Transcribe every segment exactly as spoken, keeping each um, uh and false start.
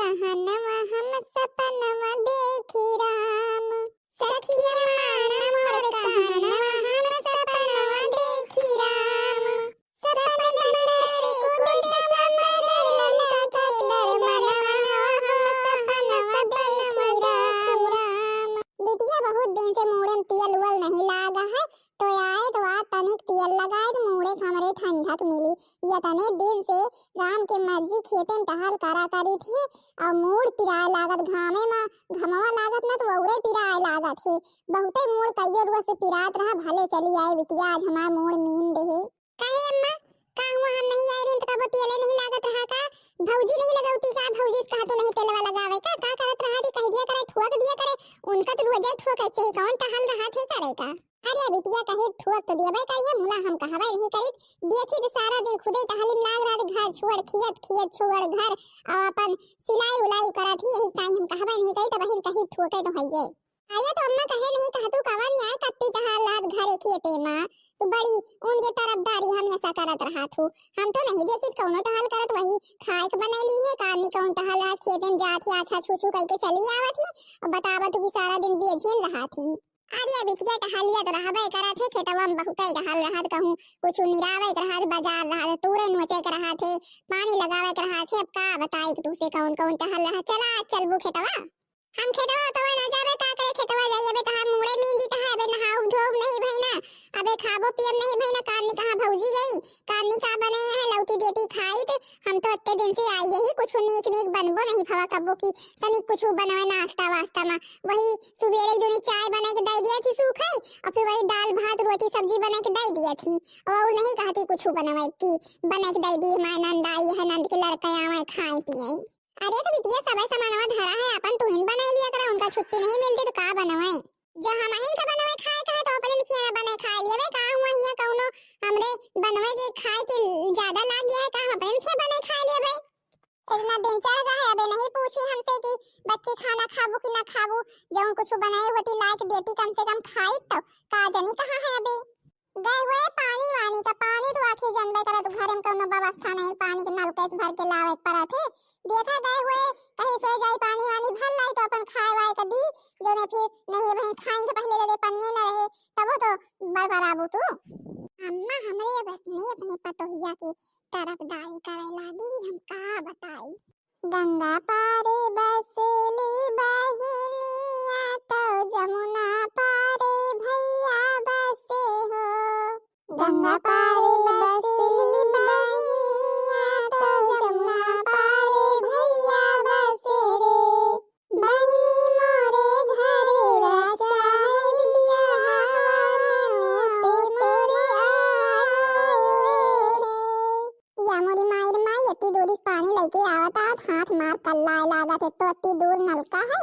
कहनवा हम सपनवा देखी राम, सखिया मान मोर कहनवा हम सपनवा देखी राम। सपन में कुछ समझ ललका के डर मनवा हम सपनवा देखी राम। बिटिया, बहुत दिन से मूड़े में तेल उल नहीं लागा है, तो आए तो आज तनिक तेल लगाए तो मूड़े के हमरे ठंडक मिली। यतने दिन से राम के मर्जी खेते में टहल करा करी थी, और मूड़ पिराए लागत घामे में, घमवा लागत ना तो औरे पिराए लागत है। बहुते मूड़ कइयो रुआ से पिरात रहा, भले चली आए बिटिया, आज हमार मूड़ मीन देहे। काहे अम्मा, का हुआ, हम नहीं आए रही तो कबो तेले नहीं लागत रहा का? भौजी नहीं लगौती का? भौजी से कहा तू नहीं तेलवा लगावे का? का करत रहा थी, कह दिया करे, ठुक दिया करे, उनका तो रोजे ठुक चाहिए, कौन टहल रहा थे करे का? अरे बिटिया, कहे ठुक तो देबे करिए, मुला हम कहबे नहीं करित। देखी तो सारा दिन खुदे टहलिम लाग रहा, घर छोड़, खियत, खियत छोड़ घर, और अपन सिलाई उलाई करत ही, यही टाइम हम कहबे नहीं करित, तब बहिन कही ठुके तो हइये। अरे तो अम्मा कहे नहीं कह तू कवन न्याय कत्ती टहल लात घरे खियते माँ, तू बड़ी उनके तरफदारी हमेशा करत रहा थू। हम तो नहीं देखित कौनो टहल करत, वही खाए के बनैली है, कानी कौन टहल लात खेते में जात ही, आछा छू छू कइके चली आवत ही, और बतावत हूँ कि सारा दिन बेझेन रहा थी। अरे बिटिया, टहलिया तो रहबे करत है, खेतवा में बहुते टहल रहत, कहूँ कुछ निरावे के रहत, बाजार रहत, तूरे नोचे के रहत है, पानी लगावे के रहत है। अब का बताई कि तुसे कौन कौन टहल रहत। चला, आज चलबू खेतवा? हम खेतवा उतवा ना जाबे, का करे खेतवा जाई? अबे तहार मूड़े मींजी तहा, अबे नहाउब धोउब नहीं भइना, अबे खाबो पियब नहीं भइना, कानी कहाँ भौजी गई, कानी का बने है लौकी देती खाई। तो हम तो इतने दिन से आई यही, कुछ नीक नीक बनबो नहीं भवा कब्बो की, तनिक कुछ बनवे नाश्ता वास्ता में। वही सुबेरे दुनी चाय बना के दे दिया थी सूखे, और फिर वही दाल भात रोटी सब्जी बना के दे दिया थी, और वो नहीं कहती कुछ बनवे की, बना के दे दी, हमारे नंद आई है, नंद के लड़का आवे खाए पिए। अरे तो बिटिया, सबे सामानवा धरा है, अपन तुहिन बनाई लिया करा, उनका छुट्टी नहीं मिलती तो का बनवे? जब हमहिन का बनवे खाए का है तो अपने खियाना बनाए खाए लेवे, का हुआ हिया कौनो हमरे बनवे के खाए के ज्यादा लाग गया है, का हम अपने खिया बनाए खाए लेवे? इतना दिन चढ़ गया है, अबे नहीं पूछी हमसे कि बच्ची खाना खाबू कि ना खाबू, जौन कुछ बनाए होती लाइक देती, कम से कम खाई तो, का जनी कहाँ है अबे? गए हुए पानी वानी का, पानी तो आखिर जनबे करत, घरे में कौनो व्यवस्था नहीं, पानी के नलके से भर के लावे के पड़त है। देखा गए हुए कहीं से जाई पानी वानी भर लाई तो अपन खाए वाए के दी, जोने फिर नहीं बहन खाएंगे पहले दे दे पनिये न रहे, तबो तो बड़बड़ाबू तू। अम्मा हमरे अब अपने अपने पतोहिया के तरफदारी करे लागी री, हम का बताई। गंगा पारे बसेली बहिनिया तो जमुना पारे भैया बसे हो। गंगा पारे बसेली बहिनिया तो जमुना पारे भैया बसे रे। बहिनी मोरे घरे राजा है बियाहवा में मोरे आयो रे। या मोरी माई रे माई, इतनी दूर से पानी लेके आवत आवत हाथ मार कल्लाए लागत, एक तो इतनी दूर नलका है।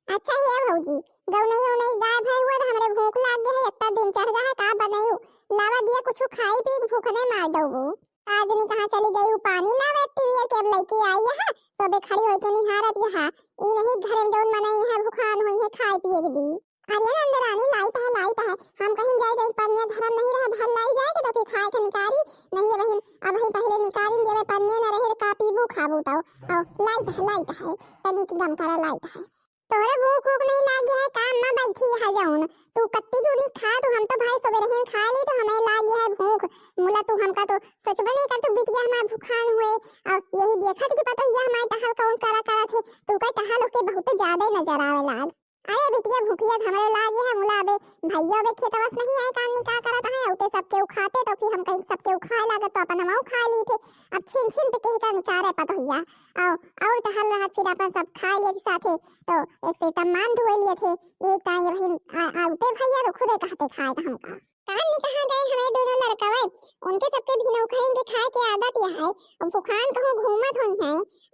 अच्छा हे भौजी, गौनई उनई गाय भय हुआ तो हमरे भूख लाग गया है, इतना दिन चढ़ गया है, का बनायू? लावा दिया कुछ खाई पी, भूख नहीं मार दऊ। आज नहीं कहाँ चली गई वो पानी लावे, टीवीआर के अब लेके आई है, तो अबे खड़ी होके निहारत यहाँ, ई नहीं घर में जौन मनई है भुखान हुई है खाए पिए के दी। अरे नंद रानी, लाइत है, लाइत है। हम कहीं जाए, जाए पनिया धरम नहीं रहा, भल लाई जाए के तो फिर खाए के निकारी। नहीं ये बहिन, अब ही पहले निकारी देवे पनिया न रहे, का पीबू खाबू तो। आओ, लाइत है, लाइत है, तनिक दम करा, लाइत है। तोहरे भूख ऊख नहीं लागी है का? अम्मा बैठी है जौन, तू कत्ती जूनी खा, तू हम तो भाई सबेरे ही खा ली, तो हमें लागी है भूख। मुला तू हमका तो सोचबे नहीं कर, तू बिटिया हमार भुखान हुए। और यही देखत कि पतोहिया हमार टहल कौन करा करत है, तू का टहल ओके बहुत ज्यादा ही नजर आवे लाग। अरे बिटिया, भूखिया त हमरे लागी है, मुला अबे भैया अबे खेतवा से नहीं आए, कानी का करत है, उते सबके उखाते, तो फिर हम कहीं सबके उखाए लागत, तो अपन हम खा ली थे। अब छिन छिन पे कह का निकारे पतोहिया, आओ, और टहल रहत, फिर अपन सब खा लिए थे साथे, तो एक से तब मान धोए लिए थे, एक टाइम ये बहिन आ, आ उते भैया तो खुदे कहते खाए था हमका। कान नहीं कहाँ गए हमारे दोनों लड़कवे, उनके सबके भी नौकरी के खाए के आदत यह है, अब भुखान कहूँ घूमत हुई है,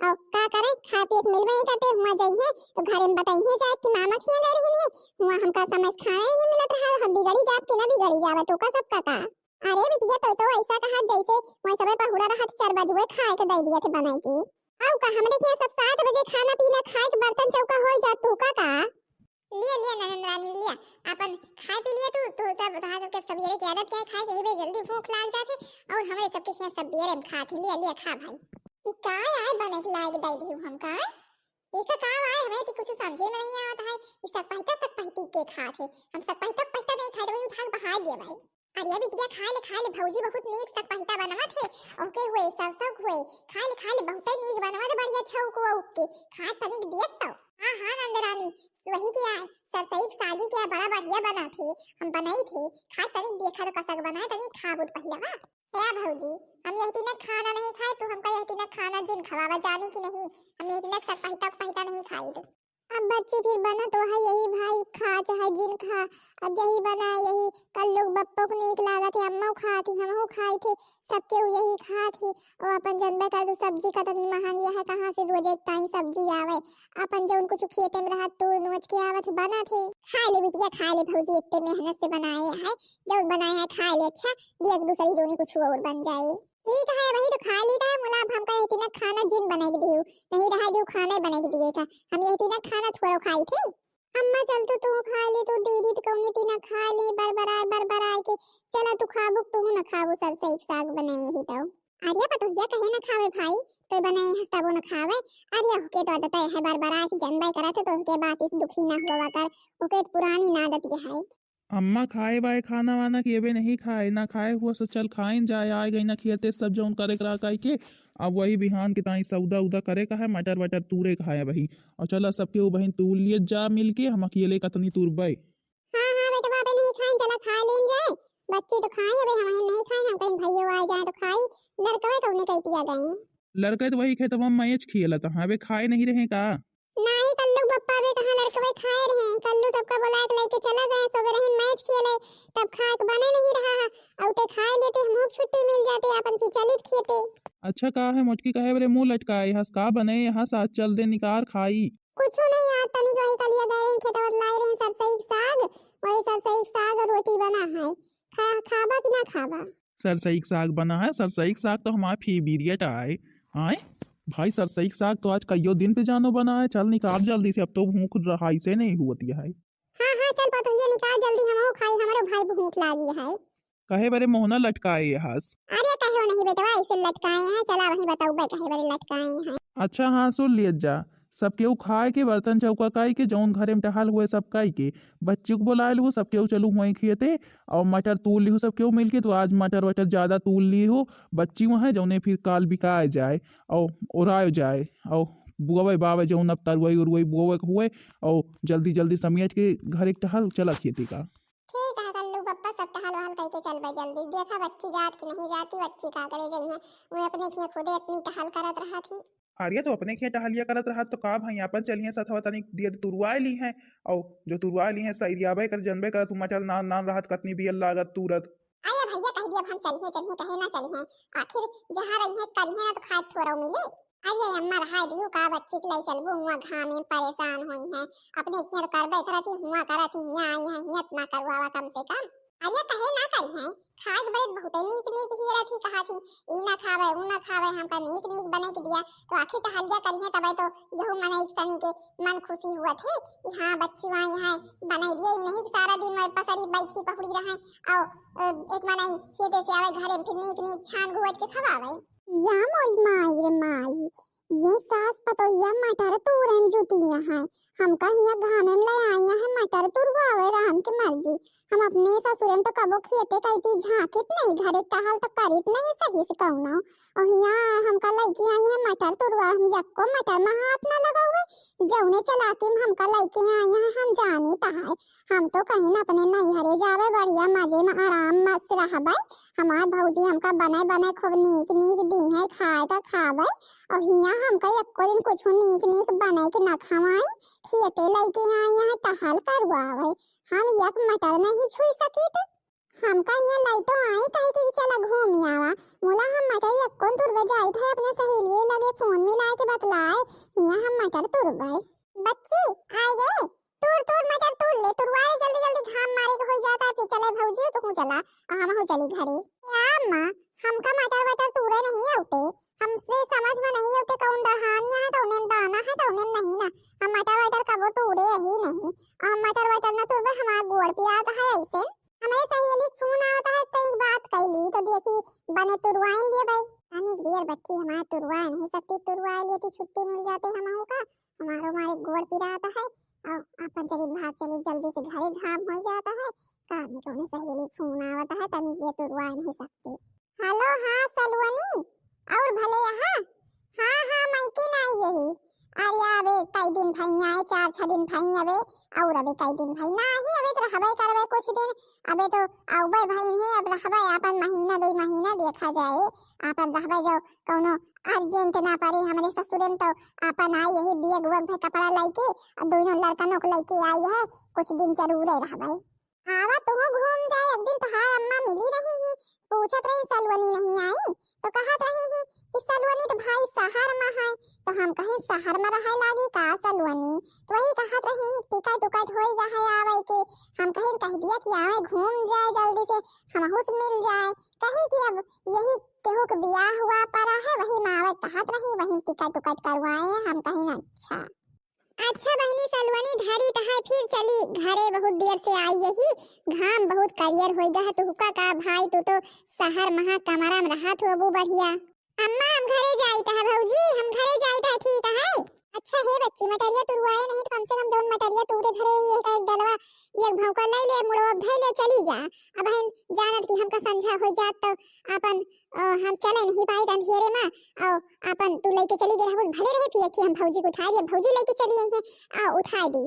और का करे, खाए पिए के मिलबे नहीं करते, हुआ जाइए तो घरे में बताइए जाए कि मामा खिया गए रही है, हुआ हमका समय से खाना नहीं मिलत रहा, हम बिगड़ी जाब कि ना बिगड़ी जाब, तो का सबका का? अरे बिटिया, तो, तो ऐसा कहा जैसे वही समय पहुड़ा रहा तो चार बजुए खाए के दे दिया थे बनाए के। आओ का हमरे के सब सात बजे खाना पीना खाए के बर्तन चौका हो जात, तू का का? लिया, लिया ननद रानी, लिया। अपन खाए पी लिया तू, तू सब, तोहार सबके सबेरे के आदत क्या है, खाए के ही बे जल्दी भूख लाग जात है, और हमरे सबके यहाँ सबेरे में खात है। लिया, लिया, खा भाई। ई का आए बने के लायक दे दियो हमका? एका का आए, हमें तो कुछ समझे में नहीं आवत है। ई सकपहिता सकपहिती के खात है, हम सकपहिता पहिता नहीं खाए, तो वही उठा के बहार दिया भाई। अरे बिटिया, खाए ले, खाए ले, भौजी बहुत नीक सकपहिता बनवत है। ओके हुए, सरसों हुए, खाए ले, खाए ले, बहुते नीक बनवत, बढ़िया छौक वौक के, खाए तनिक दियत तो। हाँ, हाँ, नंदरानी, वही के आए, सरसई के सागी के बड़ा बढ़िया बनत है, हम बनाई थे, खाए तनिक देखा तो कसक बनाए, तनिक खाबू तो पहिला बा। हे भौजी, हम यह तीनक खाना नहीं खाए, तू हमका यह तीनक खाना जिन खवावा, जाने की नहीं, हम यह तीनक सकपहिता उपहिता नहीं खाई। अब बच्ची फिर बना तो है यही भाई, खा चाहे जिन खा, अब यही बना, यही कल्लू बप्पो को नीक लागत है, अम्मा खात ही, हमहू खाई थे, सबके उ यही खात ही। और अपन जनबे कर तू सब्जी कतनी महंगी है, कहाँ से रोज एक टाइम सब्जी आवे, अपन जौन कुछ खेते में रहत तोड़ नोच के आवत है, बनत है। खाए ले बिटिया, खाए ले भौजी, इतने मेहनत से बनाए है, जौन बनाए है खाए ले, अच्छा, दिया दूसरी जोनी कुछ और बन जाए। ठीक है, वही तो खा ली है, मुला अब हमका यह तीनक खाना जिन बनाई के दियो, नहीं रहा दियो खाना ही बनाई के दिए का, हम यह तीनक खाना थोड़ा खाई थे। अम्मा चल तू, तू खा ले, तू दीदी तो कहूँगी तीनक खा ले, बरबराए बरबराए के, चला तू खाबू, तू ना खाबू, सरसई के साग बनाए ही तो। अरे पतोहिया कहे ना खावे भाई, तो बनाए है तबो ना खावे। अरे ओके तो आदत है बरबराए के, जनबे करत है तो ओके बात इस दुखी ना हुआ कर, ओके तो पुरानी ना आदत ये है। अम्मा खाए बाए खाना वाना कि एबे नहीं खाए, ना खाए हुआ सो चल खाइन जाए, आए गई ना खेते सब जौन करे करा काई के। अब वही बिहान के ताई सौदा उदा करे का है, मटर वटर तूरे का है वही। और चला सबके उ बहिन तूर लिए जा मिल के, हम अकेले कतनी तूरबे। हाँ, हाँ बेटवा, अबे नहीं खाइन, चला खा लेन जाए। बच्ची तो खाई, अबे हम नहीं खाइन, हम कहीं भैया आ जाए तो खाई। लड़कवे तो उन्हें कह दिया गए। लड़के तो वही खेतवा में मैच खेलत हैं, अबे खाए नहीं रहे का? नाई, कल्लू के पप्पा भी कहाँ लड़कवे खाए रहे। कल्लू सबका बुलाए के लेके चला गए, सोबे रहीन मैच खेले, तब खाए के बने नहीं रहा है। औते खाए लेते, हमहू के छुट्टी मिल जाते, आपन फिर चलित खेते। अच्छा, का है मोटकी, कहे बरे मुंह लटकाए हस, का बने यहाँ से? आज चल दे निकार खाई। कुछो नहीं यार, तनी वही कलिया गए रहीन खेतवा से लाए रहीन सरसई के साग, वही सरसई के साग और रोटी बना है, खा, खाबा कि ना खाबा? सरसई के साग बना है, सरसई के साग तो हमार फेवरेट आए। आए भाई, सरसई के साग तो आज कईयो दिन पे जानो बना है। चल निकाल जल्दी से, अब तो भूख रहाई से नहीं हुवत है। हाँ, हाँ, चल पतोहिया निकाल जल्दी, हमहू खाई, हमरो भाई भूख लागी है। कहे बरे मोहना लटकाए हस? अरे कहो नहीं बेटवा, ऐसे लटकाए हैं, चला वही बताऊबे कहे बरे लटकाए हैं। अच्छा हाँ, सुन लियत जा, सब केहू खाए के, बर्तन चौका काई के, जौन घरे में टहल हुए सब काई के, बच्ची को बुलाए लू, सब केहू चलू हुए खेते, और मटर तूल लिहू सब केहू मिल के। तो आज मटर वटर ज्यादा तूल लिहू, बच्ची वहाँ जौने फिर काल बिकाए जाए और ओराए जाए, और बुआवे बावे जौन अब तरुआई उरुआई बुआवे के हुए, और जल्दी जल्दी समेट के घरे के टहल चला खेते का। ठीक है कल्लू बप्पा, सब टहल वहल कई के चलबे जल्दी। देखा बच्ची जात की नहीं जाती, बच्ची का करे जइहे, वो अपने खिया खुदे इतनी टहल करत रहा थी। अरे तो अपने खिया टहलिया करत रहा तो का भाई, अपन चलिहे सथवा तनी देर तुरुआए ली है, और जो तुरुआए ली है सैरियाबे कर, जनबे कर तू मचल नान नान रहत कतनी बियल लागत तुरत। अरे भैया कह दिया हम चलिहे चलिहे, कहे ना चलिहे, आखिर जहाँ रही है करिहे ना तो खाए थोड़ा मिली। अरे अम्मा रहा दियो का बच्ची के लाई चलबू, हुआ घामे में परेशान होई है, अपने खिया तो करबे करत ही, हुआ करत ही, हिया आई है, हिया इतना करवावा कम से कम। अरे कहे ना करिहे, खाए के बरे बहुते नीक नीक हियरत ही, कहा थी ई ना खावे ऊ ना खावे, हमका नीक नीक बने के दिया, तो आखिर टहलिया करिहे तबे तो यहू मनई तनी के मन खुशी हुआ थे कि हाँ बच्ची वहाँ यहाँ बने दिए, ई नहीं कि सारा दिन वही पसरी बैठी पहुड़ी रहे, और अ, एक मनई खेते से आवे घरे में फिर नीक नीक छान घुवट के खवावे। या मोरी माई रे माई, ये सास पतोहिया मटर तूरे में जुटी है, हमका हिया घामे में ले आई है मटर तुरवावे, राम के मर्जी। हम अपने ससुरे में तो कबो खेते कइती झांकित नहीं, घरे टहल तो करित नहीं सही से कौनो। और हिया हमका लइके आई है मटर तुरवा, हम यक्को मटर में हाथ ना लगावे। जौने चालाकी में हमका लइके आई है हम जानी तहाय। हम तो कहीं अपने नैहरे जावे, बढ़िया मजे में आराम से रहबे। हमार भौजी हमका बने बने खूब नीक नीक दीहे खाए का खावे। और हिया हमका यक्को दिन कुछ नीक नीक बने के ना खवाई, खेते लइके आई है टहल करवावे। हम एक मटर नहीं छुई सकित। हमका हिया लाई तो आई कहे कि चला घूम आवा। मुला हम मटर यक्को तुरबे जाइत है अपने सहेली लगे फोन मिलाए के बतलाए, हिया हम मटर तुरबे। बच्ची, आए गए? तूर तूर मटर तूर ले, तुरवाए जल्दी जल्दी, घाम मारे के होई जाता है, फिर चले भौजी, तू चला, आ हमहू चली घरे। या अम्मा, हमका मटर वटर तूरे नहीं आउते, हमसे समझ में नहीं आउते कौन दहानिया है, कौने में दाना है, कौने में नहीं ना। हम मटर वटर कबो तूरे ही नहीं, हम मटर वटर ना तुरबे, हमार गोड़ पिरात है ऐसे। हमरे सहेली के फोन आवत है, तो एक बात कैली, तो देखी बने तुरवाइन लिए भाई। तनिक देर बच्ची हमार तुरवाए नहीं सकती, तुरवाए लेती, छुट्टी मिल जाते हमहू का, हमारो मारे गोड़ पिरात है। और अपन चली भाग चली जल्दी से घरे, घाम हो जात है। का जाने कौने सहेली फोन आवत है, तनी बेतुरवा नहीं सकते। हेलो, हाँ सलवनी, और भले यहाँ? हाँ हाँ, मायके ना आई यही। अरे अबे कई दिन भई आए, चार छह दिन भई अबे, और अबे कई दिन भई ना आई, अबे तो रहबे करबे कुछ दिन, अबे तो आउबे भई है, अब रहबे अपन महीना दो महीना देखा जाए, अपन रहबे जो कौनो अर्जेंट ना पड़े हमरे ससुरे में, तो अपन आई यही बैग वैग भई कपड़ा लइके, और दोनों लड़कनों को लइके आई है, कुछ दिन जरूर रहबे। आवा तू घूम जाए, एक दिन तोहार अम्मा मिली रही ही, पूछत रही सलवनी नहीं आई, तो कहत रही ही कि सलवनी तो भाई शहर में है, तो हम कहे शहर में रहे लागी का सलवनी, तो वही कहत रही ही टिकट उकट होई गा है आवे के, हम कहे कह दिया कि आवे घूम जाए जल्दी से, हमहू से मिल जाए, कहे कि अब यही केहू के बियाह हुआ पड़ा है, वही में आवे कहत रही, वही टिकट उकट करवाए, हम कहे अच्छा। अच्छा बहिनी सलवनी धरी तहार फिर चली घरे, बहुत देर से आई यही, घाम बहुत करियर होई गा है, तुहका का भाई, तू तो शहर महा कमरा में रहत होबू बढ़िया। अम्मा हम घरे जाइत है भौजी, हम घरे जाइत है, ठीक है। अच्छा हे बच्ची, मटरिया तुरवाए नहीं तो कम से कम जौन मटरिया तूरे धरे ही है एक डलवा, एक भौंका ले ले, मुड़वा धर ले, चली जा। अब हम जानत कि हमका संझा हो जात तो अपन, अ, हम चले नहीं पाई अंधेरे में, और अपन तू लेके चली गई रहबू, भले रहे पिए कि हम भौजी को उठाए दिए, भौजी लेके चली आई है, आ उठाए दी।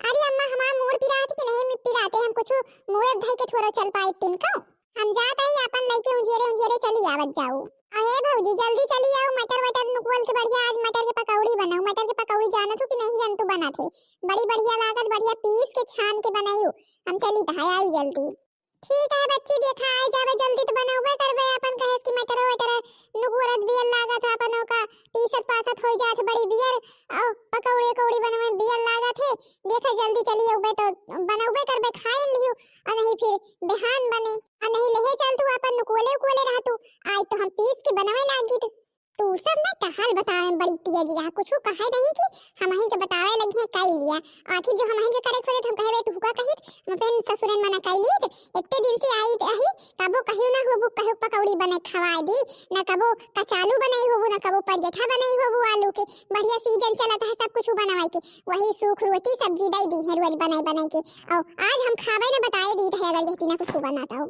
अरे अम्मा, हमार मूड़ पिरात कि नहीं पिराते, हम कुछ मूड़ धई के थोड़ा चल पाए तीन को। हम जात हई अपन लेके उंजेरे उंजेरे चली आवत जाऊ। अहे भौजी, जल्दी चली आओ, मटर वटर नुकुल के बढ़िया, आज मटर के पकौड़ी बनाओ। मटर के पकौड़ी जानत हो कि नहीं जानत हो, बनात है बड़ी बढ़िया लागत, बढ़िया पीस के छान के बनाइयो। हम चली तो है, आऊ जल्दी। ठीक है बच्ची, देखा आए जावे जल्दी तो बनौबे करबे अपन, कहे कि मटर वटर नुकुरत बियल लागत है, अपन ओका पीसत पासत हो जात बड़ी बियल, और पकौड़ी उकौड़ी बनवे बियल लागत है। देखा जल्दी चली अउबे तो बनौबे करबे, खाए लियो, और नहीं फिर बिहान बने, और नहीं लेहे चल तू अपन नुकुले उकुले रह तू, आज तो हम पीस के बनवे लागी तो। तू सब ना कहल बतावे में बड़ी तेज या, कुछ कहे नहीं कि हमहिन के बतावे लगी है, कई लिया। आखिर जो हमहिन के करे खोजे तो हम कहे, "बे, तू का कहित, हम अपन ससुरन मना कई लीत, इतने दिन से आई रही, कबो कहियो ना होबू, कहियो पकौड़ी बनाई खवाए दी, ना कबो कचालू बनाई होबू, ना कबो परजेठा बनाई होबू आलू के, बढ़िया सीजन चलत है सब कुछ बनावे के, वही सूख रोटी सब्जी दे दी है रोज बनाई बनाई के, और आज हम खावे ना बताए दी रहे अगर यह तीना कुछ बनाता हो।"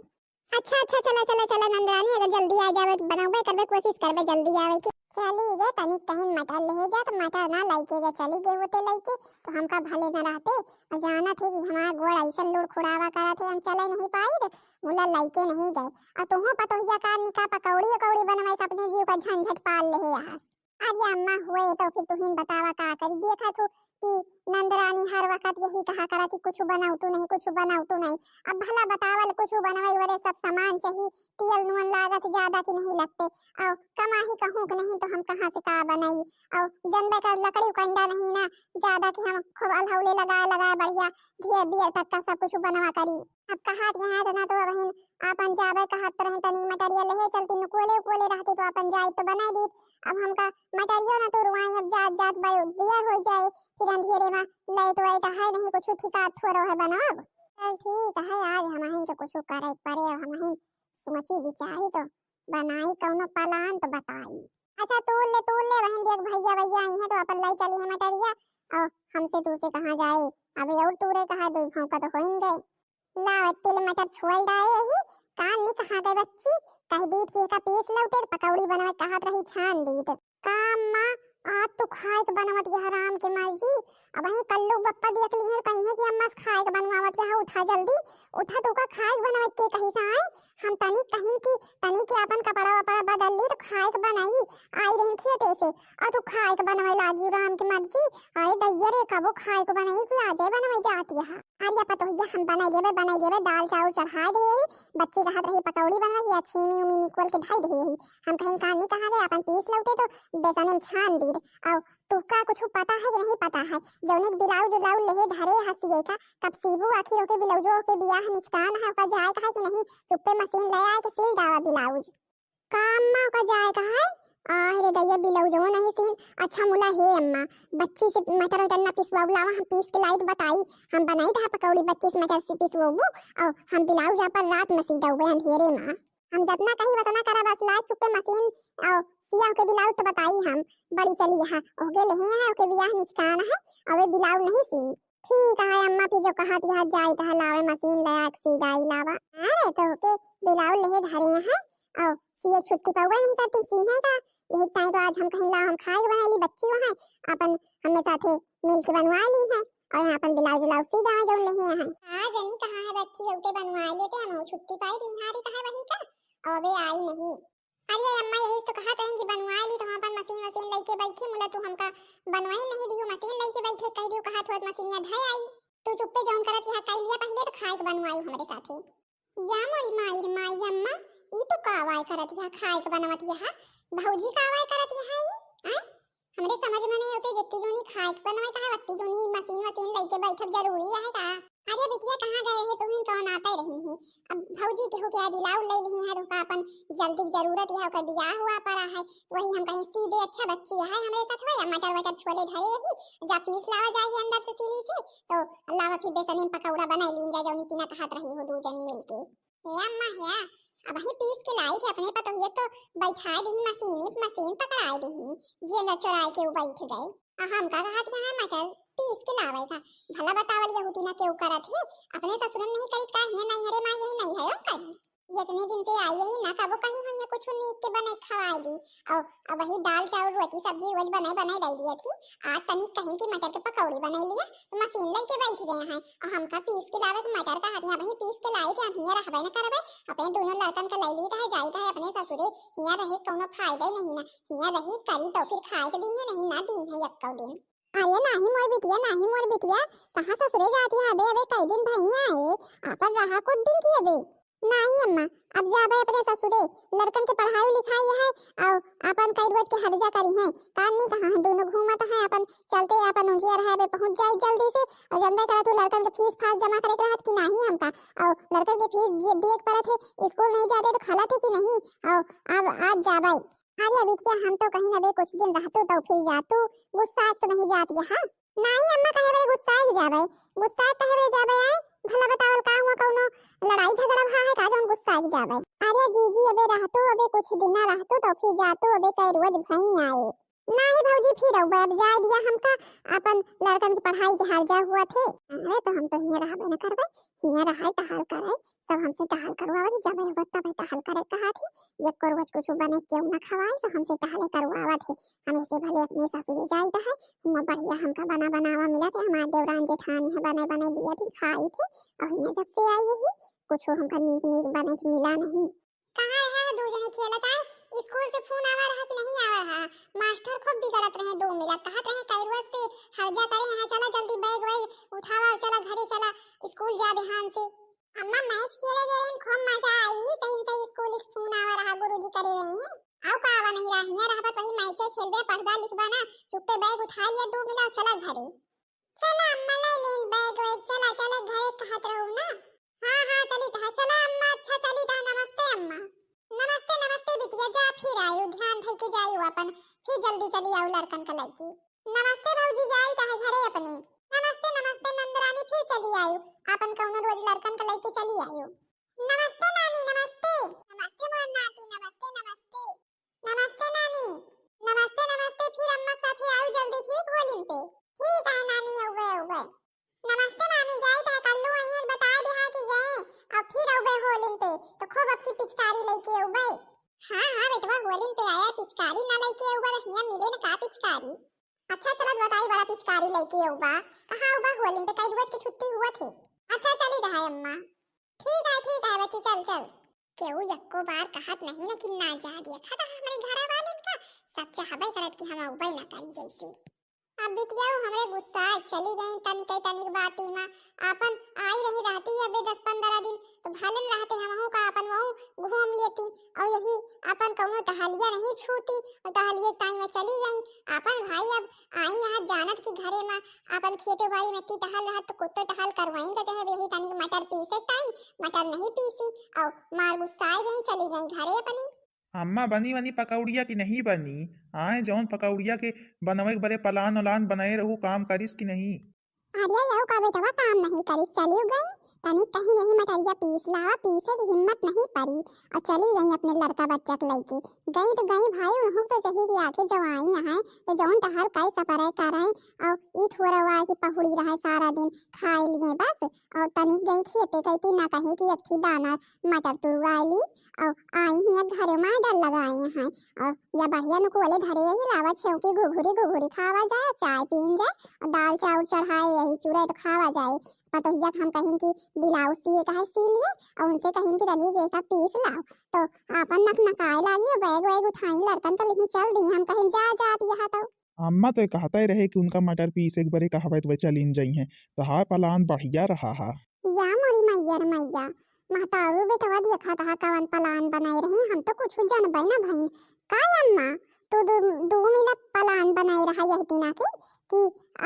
अच्छा, अच्छा, चला, चला, चला, नंदरानी, अगर जल्दी आ जावे तो बनौबे करबे, कोशिश करबे जल्दी आवे के। चली गे, तनिक कहीं मटर लेहे जात, मटर ना लइके गे, चली गे होते लइके, तो हमका भले न रहते। और जानत है कि हमार गोड़ ऐसन लुड़खुड़ावा करत है, हम चले नहीं पाई, तो मुला लइके नहीं गए। और तुहूँ पतोहिया का निका पकौड़ी उकौड़ी बनवाई के अपने जीव का झंझट पाल लेहे आस। अरे अम्मा, हुए तो फिर तुहिन बतावा का करी। देखत हो कि नंदरानी हर वक्त यही कहा करत ही, "कुछ बनाऊ तू नहीं, कुछ बनाऊ तू नहीं।" अब भला बतावल कुछ बनवाई वरे सब सामान चाही, तेल नून लागत ज्यादा कि नहीं लगते, और कमाही कहूँ कि नहीं तो हम कहाँ से का बनाई, और जनबे का लकड़ी कंडा नहीं ना ज्यादा कि हम खूब अलहौले लगाए लगाए बढ़िया घिया बियर तक का सब कुछ बनवा करी। अब कहात यहाँ तना तो बहिन आपन जाबे कहत रहे तनी मटरिया लेहे चलती, नुकोले उकोले रहती तो आपन जाई तो बनाई दीत। अब हमका मटरियो ना तुरवाई, अब जात जात बड़े बियर हो जाए, फिर अंधेरे में लाइट वाइट है नहीं, कुछ ठिका थोड़ो है बनाब। चल ठीक है, आज हमहिन के कुछ करे पड़े, अब हमहिन सोची विचारी तो बनाई कौनो प्लान तो बताई। अच्छा तूल ले, तूल ले बहिन, देख भैया भैया आई हैं तो अपन लाई चली है मटरिया, और हमसे तू से कहाँ जाए, अबे और तूरे कहा दो भौंका तो होइन गए। लाव, तिल मटर छोल डाए ही, कान निक हाँके बच्ची, कह दीत कि एका पीस लौटे, पकौड़ी बनावे कहत रही, छान दीत। का अम्मा, आज तू खाए के बनवत यह राम के मर्जी, अब ही कल्लू बप्पा देख ली है, कहीं है कि अम्मा से खाए के बनवावत यह, उठा जल्दी, उठा तो का खाए के बनवत के कही से आए, हम तनी कहीं की, तनी के अपन कपड़ा वपड़ा बदल ली तो खाए के बनाई, आई रही खेते से, और तू खाए के बनवे लागी राम के मर्जी, अरे दैया रे, कबो खाए के बनाई, कोई आजे बनवे जात यह। अरे पतोहिया, हम बनाई लेबे, बनाई लेबे, दाल चाउर चढ़ाए दे ही, बच्ची कहत रही पकौड़ी बनवा ही, अच्छी मी उमी निकोल के धाई दे ही। हम कहीं कान नहीं कहा गए, अपन पीस लौटे तो बेसन में छान दीद। और तुका कुछ पता है कि नहीं पता है, जौने के ब्लाउज उलाउज लेहे धरे हसिए का, कब सीबू आखिर ओके ब्लाउजो के बियाह निचकान है, ओका जाए कहा कि नहीं, चुप्पे मशीन ले आए के सिल डावा ब्लाउज। का अम्मा का जाए का है? आह रे दैया, ब्लाउजवा नहीं सीन। अच्छा मुला हे अम्मा, बच्ची से मटर उटर ना पिसवाऊ, लावा हम पीस के लाइत बताई, हम बनाई था पकौड़ी बच्ची से मटर से पिसवाऊ, और हम ब्लाउज पर रात में सी दउबे अंधेरे में। हम जतना कही वतना करा, बस ला चुप्पे मशीन और सिया ओके ब्लाउज तो बताई हम, बड़ी चली यहाँ, ओके लेहे हैं, ओके बियाह निचकान है, अबे ब्लाउज नहीं सी। ठीक है अम्मा, फिर जो कहा तिहा जाई तहा लावे मशीन ले आके सी डाई लावा। अरे तो ओके ब्लाउज लेहे धरे हैं, और सिए छुट्टी पउबे नहीं करती, सी है का? यही टाइम तो आज हम कहीं ला हम खाए के बनाई ली, बच्ची वहाँ अपन हमें साथे मिल के बनवा ली है, और यहाँ अपन ब्लाउज व्लाउज सी डाई जौन लेहे हैं। हाँ जनी कहाँ है बच्ची, ओके बनवा लेते हम, छुट्टी पाई निहारी कहा वही का, और अबे आई नहीं। अरे अम्मा, यही तो कहत रही कि बनवाए ली, तो हम अपन मशीन वशीन लइके बैठे, मुला तू हमका बनवाई नहीं दियो, मशीन लइके बैठे, कह दियो कहत होत मशीनिया धय आई। तू चुप्पे जौन करत यहाँ कई लिया, पहले तो खाए के बनवाई हमरे साथे। या मोरी माई रे माई अम्मा, ई तो का आवाज करत यहाँ खाए के बनवत यहाँ, भौजी का आवाज करत यहाँ ई, आय? हमरे समझ में नहीं होते, जितनी जोनी खाए के बनवाई कहा, वत्ती जोनी मशीन वशीन लइके बैठब जरूरी है का? अरे बिटिया, कहाँ गए है तुहिन, कौन आते रही है? अब भौजी केहू के बिलाउज ले ली है, तो का अपन जल्दी के जरूरत है, ओकर बियाह हुआ पड़ा है, तो वही हम कहीं सी दे, अच्छा बच्ची है हमरे साथ, वही मटर वटर छोले धरे ही, जा पीस लावा जाइए अंदर से सिली से, तो लावा फिर बेसन में पकौड़ा बनाई लीन जा, जौनी तीना कहत रही हो दू जनी मिलके। हे अम्मा हे, अबही पीस के लाई थे, अपने पतोहिया तो बैठा दही मशीन, मशीन पकड़ाए दही, जे अंदर चोराए के उ बैठ गए। आ हम का कहत यहाँ मटर पीस के लावे का, भला बतावल यहूदी ना केहू करत है, अपने ससुरन नहीं करी का, हिया नहीं हरे माई यही नहीं है करी। इतने दिन से आई यही ना कबो कहीं हुई है कुछ नीक के बने खवाए दी, और अब वही दाल चाउर रोटी सब्जी रोज बने बने दे दिया थी, आज तनिक कहीं की मटर के पकौड़ी बने लिया, तो मशीन लेके बैठ गए हैं, और हमका पीस के लावे के मटर का हथिया वही पीस के लाई थे, अब हिया रहबे न करबे, अपने दोनों लड़कन का ले ली कहे जाई कहे अपने ससुरे, हिया रहे कौनो फायदा ही नहीं ना, हिया रही करी तो फिर खाए के दी है नहीं ना दी है यक्को दिन। अरे नाही मोर बिटिया, नाही मोर बिटिया, कहाँ ससुरे जाती है? अबे अबे कई दिन भैया आए, आपन रहा कुछ दिन की अबे। नाही अम्मा, अब जाबे अपने ससुरे, लड़कन के पढ़ाई लिखाई है, और अपन कई रोज के हर्जा करी है, कान नहीं कहाँ है, दोनों घूमत है, अपन चलते अपन उंजिया रहे बे पहुँच जाई जल्दी से, और जनबे करत हूँ लड़कन के फीस फास जमा करे के रहत कि नाही हमका, और लड़कन के फीस जे दिए के परत है, स्कूल नहीं जाते तो खलत है कि नहीं, और अब आज जाबे। अरे बिटिया, हम तो कहीं अबे कुछ दिन रहतू तो फिर जातू, गुस्सा तो नहीं जात यहाँ। नाही अम्मा, कहे बे गुस्सा जाबे, गुस्सा कहे बे जाबे आए, भला बतावल का हुआ, कौनो लड़ाई झगड़ा भा है का जौन गुस्सा जाबे? अरे जीजी, अबे रहतू, अबे कुछ दिन ना रहतू तो फिर जातू, अबे कई रोज भई आए। नाही भौजी, फिर अउबे, अब जाए दिया हमका, अपन लड़कन की पढ़ाई के हर्जा हुआ थे। अरे तो हम तो हियाँ रहबे न करबे, हियाँ रहाई टहल करे, सब हमसे टहल करवावत, जब होत तब टहल करे कहा थी, एको रोज कुछ बने केहू न खवाई, तो हमसे टहले करवावत है। हम ऐसे भले अपने ससुरे जाइत है, हुआं बढ़िया हमका बना बनावा मिलत है, हमार देवरान जेठानी है बने बने दिया थी, खाई थी, और हियाँ जब से आई यही, कुछ हमका नीक नीक बने के मिला नहीं। कहाँ रहे हो दू जने खेलत आए? स्कूल से फोन आवा रहा कि नहीं आवा रहा? मास्टर खूब बिगड़त रहे दो मिला, कहत रहे कैरुआ से हर्जा करे, यहाँ चला जल्दी बैग वैग उठावा और चला घरे चला, स्कूल जा बिहान से। अम्मा मैच खेले गए रहे, खूब मजा आई, सही सही स्कूल से फोन आवा रहा, गुरुजी करे रहे हैं। आओ का आवा नहीं रहा, यहाँ रहबा तो वही मैचे खेलबे, पढ़बा लिखबा ना, चुप्पे बैग उठा लिया दो मिला और चला घरे। चला अम्मा, ले लेन बैग वैग, चला, चला घरे कहत रहू ना। हाँ, हाँ, चली तहा, चला अम्मा, अच्छा चली तहा, नमस्ते अम्मा। नमस्ते, नमस्ते बिटिया, जा फिर आयो, ध्यान धई के जायो अपन, फिर जल्दी चली आयो लड़कन का लइके। नमस्ते भौजी, जाई तहा घरे अपने। नमस्ते, नमस्ते नंदरानी, फिर चली आयो, अपन कौनो रोज लड़कन का लइके चली आयो। नमस्ते नानी, नमस्ते। नमस्ते मोर नाती, नमस्ते, नमस्ते। नमस्ते नानी। नमस्ते, नमस्ते, फिर अम्मा के साथे आऊ जल्दी, ठीक होलिन पे। ठीक है नानी, अउबे, अउबे। नमस्ते मामी, जाई तहा कल्लू अइहन बताए देहा कि गए, अब फिर अउबे होलिन पे, तो खूब अबकी पिचकारी लइके अउबे। हाँ, हाँ बेटवा, होलिन पे आया, पिचकारी ना लइके अउबा तो हियाँ मिले न का पिचकारी। अच्छा चलत बताई बड़ा पिचकारी लइके अउबा, कहाँ अउबा होलिन पे, कई रोज की छुट्टी हुआ थे। अच्छा चली रहा अम्मा। ठीक है, ठीक है बच्ची, चल, चल। केहू यक्को बार कहत नहीं न कि ना जा दिया, खता हमरे घरा वाले का सब चाहबे करत कि हम अउबे ना करी जैसे। अब बिटिया हमरे गुस्सा चली गई तनिक तनिक बाती में, आपन आई रही रहती है अबे दस पन्द्रह दिन, तो भलन रहते हमहू का आपन वहू घूम लेती, और यही आपन कौनो टहलिया नहीं छूती, और टहलिए टाइम में चली गई। आपन भाई अब आई यहाँ जानत की घरे में अपन खेते बाड़ी में ती टहल रहत तो कुत्ते टहल करवाइन तो चाहे यही तनी मटर पीसे टाइम मटर नहीं पीसी और मार गुस्साए गई चली गई घरे अपनी। अम्मा बनी बनी पकौड़िया की नहीं बनी? आए जौन पकौड़िया के बनवे के बरे पलान उलान बनाए रहू काम करिस की नहीं? अरे यहू का बेटवा काम नहीं करिस चली गई तनी कहिन यही मटरिया पीस लावा, पीसे की हिम्मत नहीं परी। और चली गई अपने लड़का बच्चा के लइके। गई तो गई भाई, उन्हों तो चाही कि आके जवाई हैं, तो जौन टहल काई सपरे करे, और ई थोड़ा हुआ कि पहुड़ी रहे सारा दिन खाए लिए बस, और तनी गई खेते कहती ना कहे कि एक थी दाना मटर तुरवाए ली, और आई ही एक घरे में डर लगाए हैं, और या बढ़िया नुकुअले धरे यही लावा छेव की घुघुरी घुघुरी खावा जाए, चाय पीन जाए, और दाल चाउर चढ़ाए यही चूरा तो खावा जाए। पतोहिया के हम कहिन कि ब्लाउज सिए का है सी लिए, और उनसे कहिन कि तनी के का पीस लाओ, तो आपन नक नकाए लागी, बैग वैग उठाई लड़कन तो लिही चल दी। हम कहिन जा जात यहाँ तो। अम्मा तो कहते रहे कि उनका मटर पीसे के बरे कहबे तो वे चलिन जइहें, तो हाँ पलान बढ़िया रहा हा। या मोरी मैया रे मैया, महतारू बेटवा देखत हा कवन पलान बनाए रही, हम तो कुछ जनबे न भइन। का अम्मा, तू दू, दू मिनट पलान बनाए रहा यही दिना के कि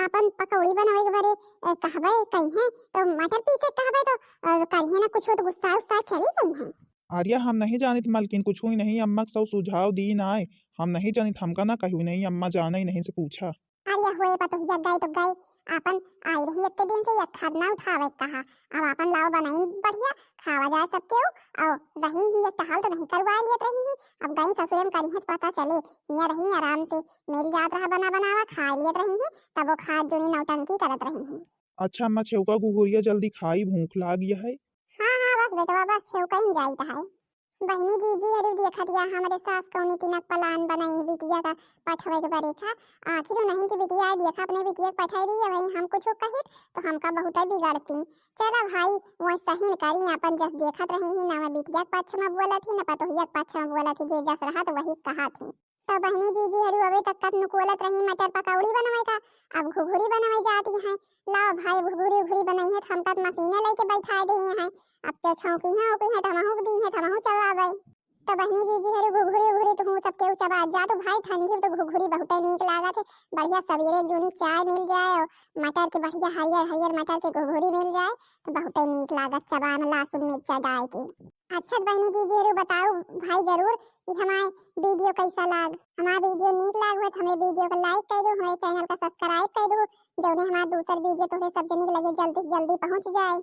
आपन पकौड़ी बनवे के बरे, अ, कहबे कहिए तो मटर पीसे कहबे तो, अ, करिए ना कुछ हो तो गुस्सा उस्सा चली जइहें। अरे हम नहीं जानित मलकिन, कुछ हुई नहीं, अम्मा के सब सुझाव दीन आए, हम नहीं जानित, हमका ना कही नहीं, अम्मा जाने ही नहीं से पूछा। अरे हुए पतोहिया गए तो गए, आपन आई रही इतने दिन से एक खाद ना उठावे के कहा, अब आपन लाओ बनाई बढ़िया, खावा जाए सबके ऊ, और रही ही एक टहल तो नहीं करवा लियत रही ही, अब गई ससुरे में करी है तो पता चले, हियाँ रही आराम से मिल जात रहा बना बनावा, खा लियत रही ही, तब वो खाद जोनी नौटंकी करत रही ही। अच्छा अम्मा, छेवका घुघुरिया जल्दी खाई, भूख लाग है। हाँ, हाँ, बस बेटवा, बस छेवकइन जाइत है। बहिनी जीजी हरु देखत या हमरे सास कौनी तिनक पलान बनाई बिटिया का पठवे के बरे का। आखिर उन्हीं की बिटिया देखा अपने बिटिया के पठाई रही है, वही हम कुछ कहित तो हमका बहुत बिगड़ती। चला भाई, वो सही न करी, अपन जस देखत रही ही, ना मैं बिटिया के पक्ष में बोलत ही, ना पतोहिया के पक्ष में बोलत ही, जे जस रहा तो वही कहा थी। तो बहिनी जीजी हरु अबे तक कत नुकुलत रही मटर पकौड़ी बनवे का, अब घुघुरी बनवे जाती हैं। लाओ भाई, घुघुरी उघुरी बनाई है तो हमका तो मशीने लेके बैठा दी हैं, अब तो छौंकी हैं ओकी हैं तो हमहू दी हैं तो हमहू चबावे। तो बहिनी जीजी हरु घुघुरी उघुरी तो हूँ सबके चबा जा तो भाई, ठंडी में तो घुघुरी बहुते नीक लागत है। बढ़िया सवेरे जूनी चाय मिल जाए और मटर के बढ़िया हरियर हरियर मटर के घुघुरी मिल जाए तो बहुते नीक लागत चबा में लहसुन मिर्चा डाल के। अच्छा बहिनी जीजी हरु बताओ भाई जरूर कि हमारे वीडियो कैसा लाग। हमारा वीडियो नीक लाग हुए तो हमारे वीडियो को लाइक कर दो, हमारे चैनल का सब्सक्राइब कर दो, जौने हमारा दूसर वीडियो तोहरे सब जने के लगे जल्दी से जल्दी पहुँच जाए।